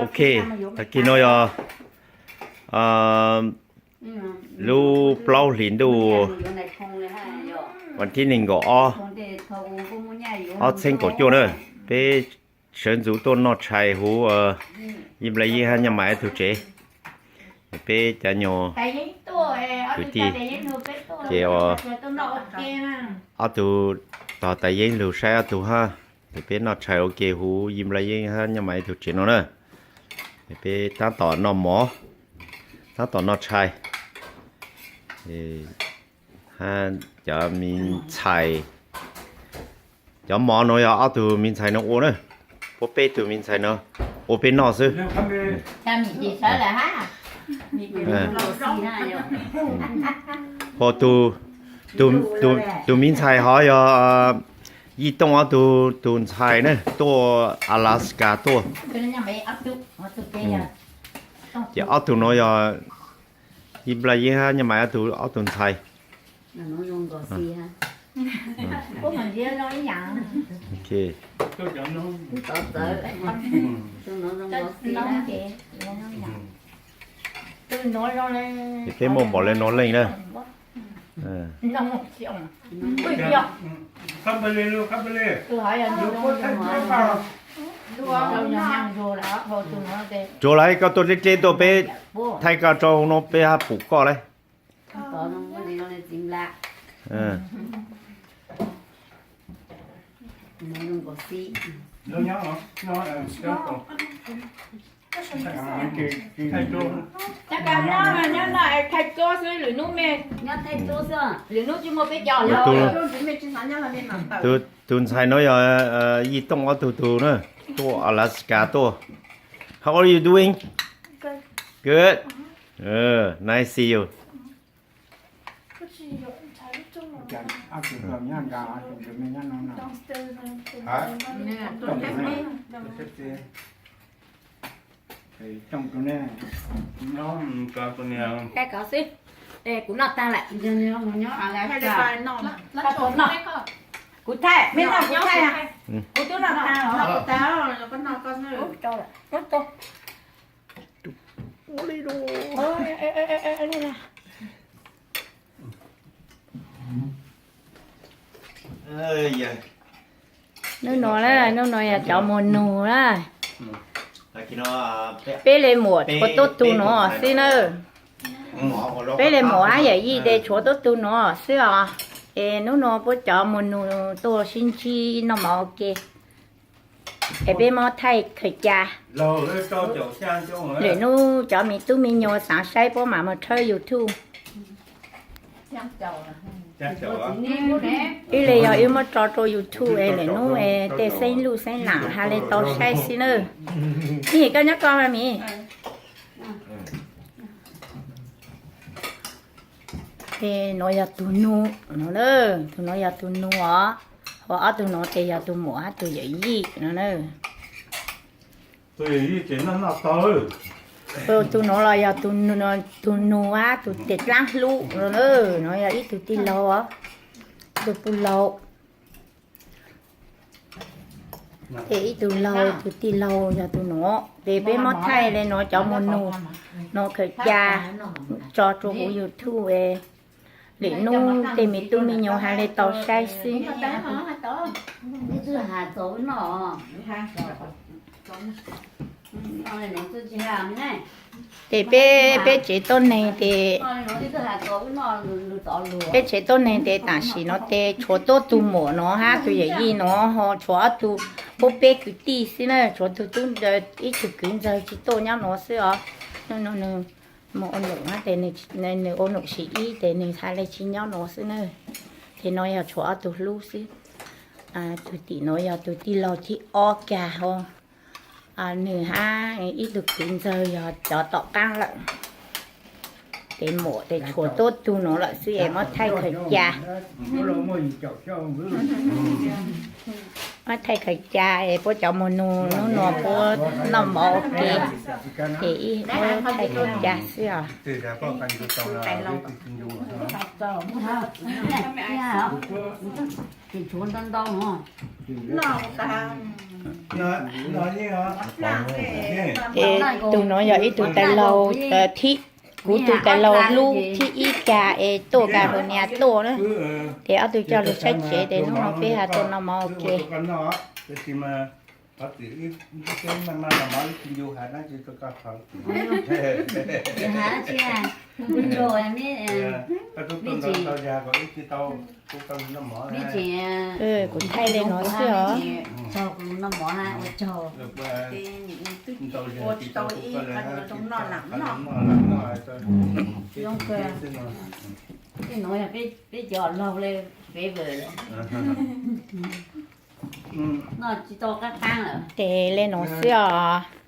Ok, tag kis no yog lub plaub hlis ntuj vas thib nees nkaum ob, ob txheeb kaum cuaj na, peb sawv ntxuv tuaj noj tshais huv Yij Nplai Yeeb hab Nyaj Mas ib tug tsev. Peb cov nyuag kwv tij ces ob tug tog Tais Yeeb lug saib ob tug hab, ces peb noj tshais ua ke huv Yij Nplai Yeeb hab Nyaj Mas ib tug tsev no na. Peb tab tom noj mov, tab tom noj tshais. Hab cov me ntxhais, cov mov no yog ob tug me ntxhais no ua na, puab peb tug me ntxhais no ua peb noj xwb. Ho tus me ntxhais hov yog Yij Tooj ob tug tus ntxhais na, tuaj Alaska tuaj. Ces ob tug no yog Yij Nplai Yeeb hab Nyaj Mas ob tug, ob tug ntxhais. Ces peb muaj npaum le nuav leej na. Tsuas lawv koj tuaj dleb dleb tuaj peb thaij koj rau no peb hab pum koj lawm. Tus ntxhais no yog Yij Tooj ob tug tug na, tuaj Alaska tuaj. How are you doing? Good. Nice see you. Kuv noj tag lawm. Kuv thaij, meb noj kuv thaij. Kuv twb noj tag lawm. Hnub no na, hnub no yog cov muas nug na. Peb le muam tshuav tuab tug no xwb na. Peb le muam hab yawm yij tes tshuav tuab tug no xwb os. Es hnub no puab cov muas nug tuaj sib ntsib noj mov ua ke. Es peb muab thaij khaws ca. Lwm hnub cov me tub me nyuam xav saib puab mam mus tshawb YouTube. Ib le yog wb muab tso rau YouTube es lwm hnub es tej xeeb luj xeeb lam has le tau saib xwb na. Ib yim koj nyob ko mas Mim. Tes nuav yog tug nug no na, tug nuav yog tug nug os, ho ob tug nuav tes yog tug muam hab tug yawm yij no na. Tug nuav los yog tug nug hab tug tes dlaab hlub no na, nuav yog ib tug tij laug os, tug puj laug. Tes ib tug laug, tug tij laug yog tug nuav. Tes peb muab thaij le nuav cov muas nug, nuav khaws ca tso rua huv YouTube es lwm nub tej me tub me nyuam has le tau saib xwb. Tes peb, peb tsev tuab neeg tes, peb tsev tuab neeg tes tam sim no tes tshuav tuab tug muam no hab tug yawm yij no ho tshuav ob tug, puab peb kwv tij xwb na, tshuav tug tub, ib tug kwv ntxawg tsi tuaj nyob nuav xwb os. Nws mus ua num hab tes nws ua num sim ib tes nws has le tsi nyob nuav xwb na. Tes nuav yog tshuav ob tug hlub xwb. Tug tim nuav yog tug tij laug thib ob kag ho, nws hab ib tug kwv ntxawg yog cov tom qaab lawm. Tes muam tes tshuav tuab tug nuav lawm xwb es muab thaij khaws ca. Muab thaij khaws ca es puab cov mus nug nub nua puab noj mov ua ke, ces ib muab thaij khaws ca xwb os. Ces tus nuav yog ib tug tais laug thib, kuv tus tais laug lub thib ib ca es tuaj ka hauv nias tuaj na. Ces ob tug coj lug saib tsev ces nub nua peb has tuaj noj mov ua ke. Kuv thaij le nuav xwb os. Ces le nuav xwb os.